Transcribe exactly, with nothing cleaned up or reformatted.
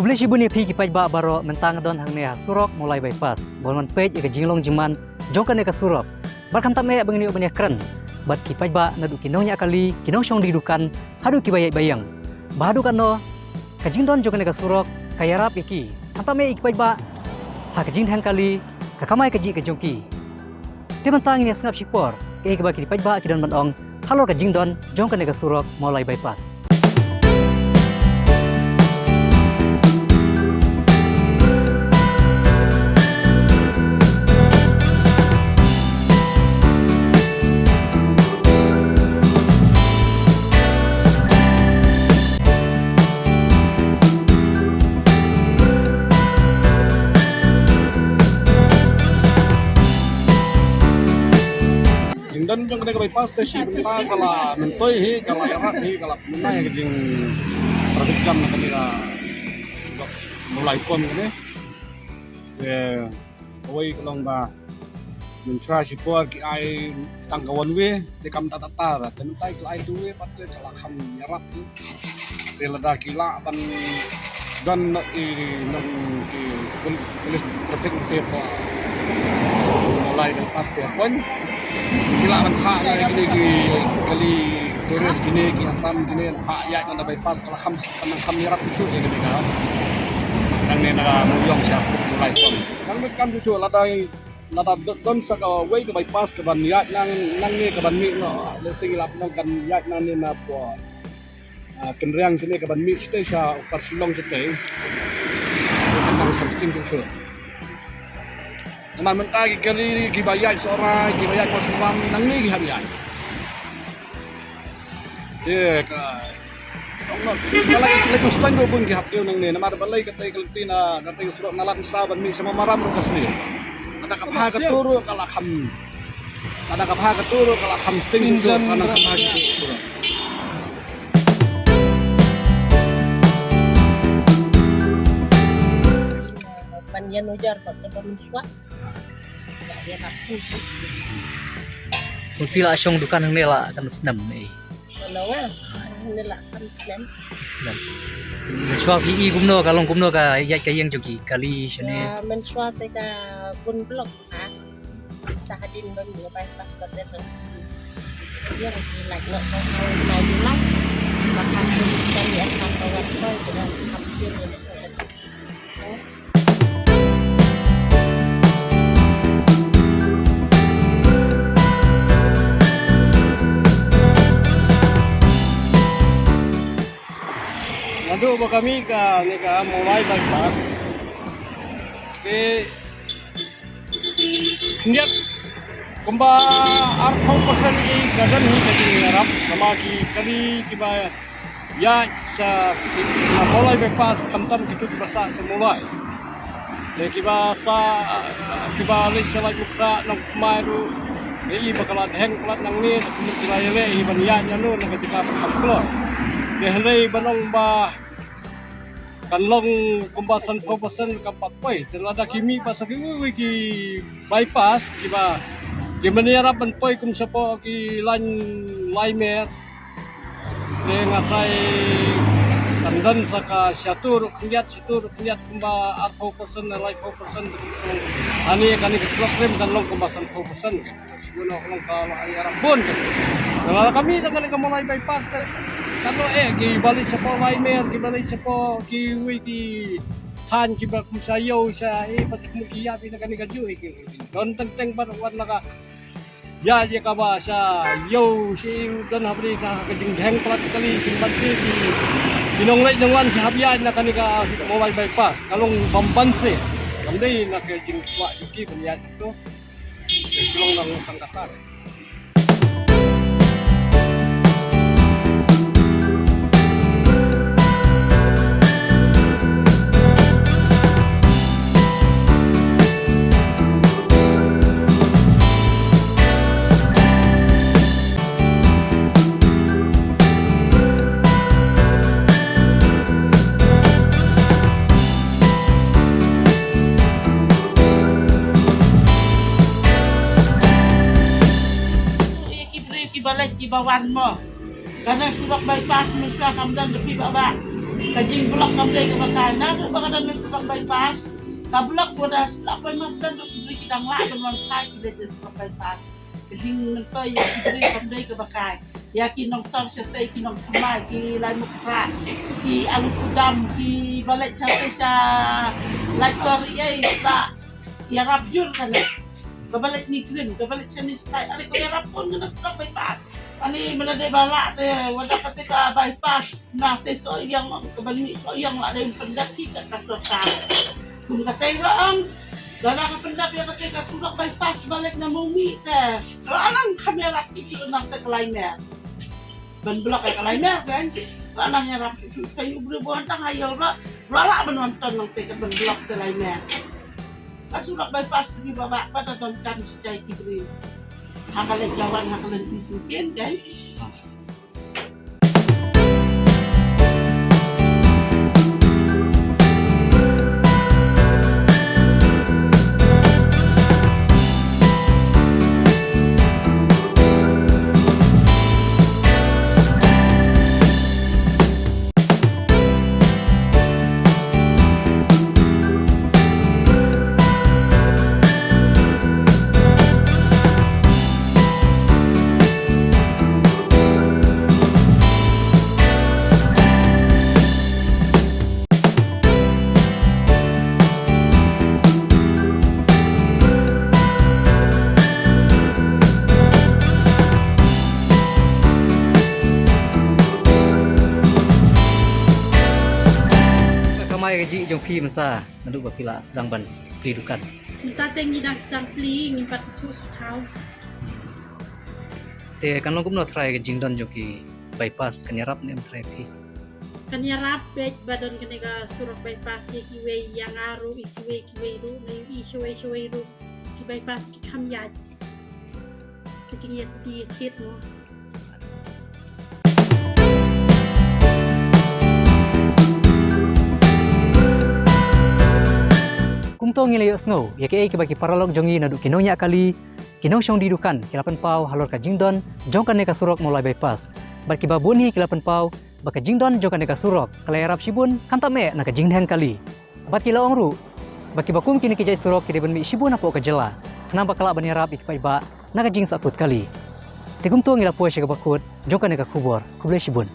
Khublei shibun ïa phi ki paidbah baroh, mynta nga don hangne ha surok Mawlai Bypass ban wan peit ïa ka jinglong jingman jong kane ka surok. Bad khamtam eh ba ngin ïoh ban ïakren bad ki paidbah naduh ki nongñiah kali, ki nongshong die dukan, haduh kiba ïaid ba ïeng. Bad haduh katno ka jingdon jong kane ka surok ka ïarap ïa ki. Khamtam eh ïa ki paidbah ha ka jingdheng kali, ka kamai kajih ka jong ki. Te mynta ngin ïa sngap shipor kaei kaba ki paidbah ki don ban ong halor ka jingdon jong kane ka surok Mawlai Bypass. Jingdon jong kane ka bypass te shi bynta ka la myntoi hi, ka la ïarap hi, ka la pynbna ïa ka jing traffic jam na kane ka Mawlai pon kane. Te kawei ka long ba mynshuwa shipor ki ai tang ka one way, te kam da ta ta ra, te mynta ki la ai two way pat te ka la kham ïarap hi. Te lada ki lah ban don ki nong ki pul-, police traffic te pa Mawlai bypass te pon. Ki lah ban kha ïa kine ki kali tourist kine ki Assam kine kha ïa kane bypass ka la kham, ka la kham ïarap shuh ïa kane ka. Nangne na Mawïong sha Mawlai pon. Kan kam shuh lada, lada don, don sa kawei ka bypass ka ban ïaid nang, nangne ka ban mih noh. Lehse ngi lah ban kan ïaid nangne na pdeng, ah, Kynriang shane ka ban mih shatei sha Upper Shillong shatei. Kan nang something shuh shuh. Namar mynta ki kali kiba ïaid Sohra, kiba ïaid Mawsynram, nangne ki hap ïaid. Te ka Balei, balei ka stone ruh bun ki hap kiew nangne, namar balei katei ka lynti na, katei ka surok na Ladsaw ban mih sha Mawmaram ruh ka sniew. Lada ka bha ka tur ruh ka la kham. Lada ka bha ka tur ruh ka la kham sting shuh shuh, ka nang ka bha ka tur ruh. Ban ïa nujar pat ka ban suak. Ïa, ïa ka tu. Phi la shong dukan hangne la kan snem ne. Ano nga? Ni la san snem. Snem. Mynshuwa phi i kumno ka long kumno ka ïaid ka ïeng jong ki kali shane. Ya, mynshuwa te ka bun block ha. Ta hadien ban ïa bypass ba dei ban ki. Ïa ki like not how my life. Ba kan tu kan ïa sam ba wat koi ba kan kam tu. Naduh ba ka mih kane ka Mawlai bypass, te khyndiat kumba arphew percent i ka don hi ka jingïarap, namar ki kali kiba ïaid sha ki, na Mawlai bypass khamtam kito kiba sah sha Mawlai. Te kiba sah, kiba leit sha Laitumkhrah, Nongthymmai ruh, te i ba ka la dheng palat nangne, te kumno ki la ïaleh hi ban ïaid naduh na ka jaka ba kham kloi. Te hynrei ba nang ba kan long kumba sanphew percent kam pat poi. Te lada ki mih pat sa kiwei kiwei ki bypass kiba, ki mane ïarap ban poi kum shapoh ki lain Laimer. Te nga trai kan don sa ka shatur khyndiat, shatur khyndiat kumba arphew percent, laiphew percent. Ani kane ka surok rim kan long kumba sanphew percent. Shuwa long ka la ïarap bun. Ka la kami tang kane ka Mawlai bypass te. Katno eh kiba leit shapoh Laimer, kiba leit shapoh kiwei ki thaiñ kiba kum sha Ïew sha eh pat kum ki ïap ïa kane kajuh eh ki. Don teng teng bad wan la ka ïa ïa kaba sha Ïew sha Ïew don ha bri ka jingdheng palat kali jingban ki ki nongleit nongwan ki hap ïaid na kane ka Mawlai bypass. Ka long bamban se. Kam dei na ka jingkwah jong ki ban ïaid to. Ka shlong nang tang ka tar. Ki briew kiba leit kiba wan mo. Kane surok bypass mynta kam don da phi bah bah. Ka jingblok kam dei kaba kai, na ka ba ka dang surok bypass. Ka blok ka da slap bypass, dan tu ki briew ki dang lah ban wan kai ki dei surok bypass. Ka jingmyntoi ïa ki briew kam dei kaba kai. Ïa ki nongsor shatei, ki nongthymmai, ki lai mukra, ki alu kudam, ki ba leit shatei sha lai kor ei la ïarap jur kane. Ka ba leit ni krim, ka ba leit shane shatai, are ka ïarap pun kane surok bypass. Ani mynta dei ba lah te, wat la kata ka bypass na te Sohiong, ka ban mih Sohiong la dei pyndep ki ka, ka sorkar. Kum kata i la ong, la la ka pyndep ïa kata ka surok bypass ba leit na Mawmih te. La nang kham ïarap ki, ki nang te ka Laimer. Ban blok ïa ka Laimer kan. La nang ïarap ki, ki, ka ïa u briew ba wan tang ha ïew la, la lah ban wan ton nang te ka ban blok te Laimer. Ka surok bypass te ba ba, ba da donkam shisha ïa ki briew. Ha ka leit jawan, ha ka leit ti singkien kan. Ka kamai kajih jong phi mynta naduh ba phi la sdang ban plie dukan? Mynta te ngi dang sdang plie, ngim pat shu shu thaw. Te kan long kumno trai ka jingdon jong ki bypass, kan ïarap ne em trai phi? Kan ïarap beit ba don kane ka surok bypass ïa kiwei, ïa nga ruh, ïa kiwei kiwei ruh, ne i shawei shawei ruh. Ki bypass ki kham ïaid. Ka jingïaid ki thied mo. Kumto ngi la ïohsngew ïa kiei kiba ki paralok jong ngi naduh ki nongñiah kali, ki nongshong die dukan ki la pynpaw halor ka jingdon jong kane ka surok Mawlai bypass. Bad kiba bun hi ki la pynpaw ba ka jingdon jong kane ka surok ka la ïarap shibun khamtam eh na ka jingneng kali. Bad ki la ong ruh ba kiba kum kine ki jait surok ki dei ban mih shibun hapoh ka jylla, khnang ba ka lah ban ïarap ïa ki paidbah na ka jingsahkut kali. Te kumto ngi la poi sha kaba kut jong kane ka khubor. Khublei shibun.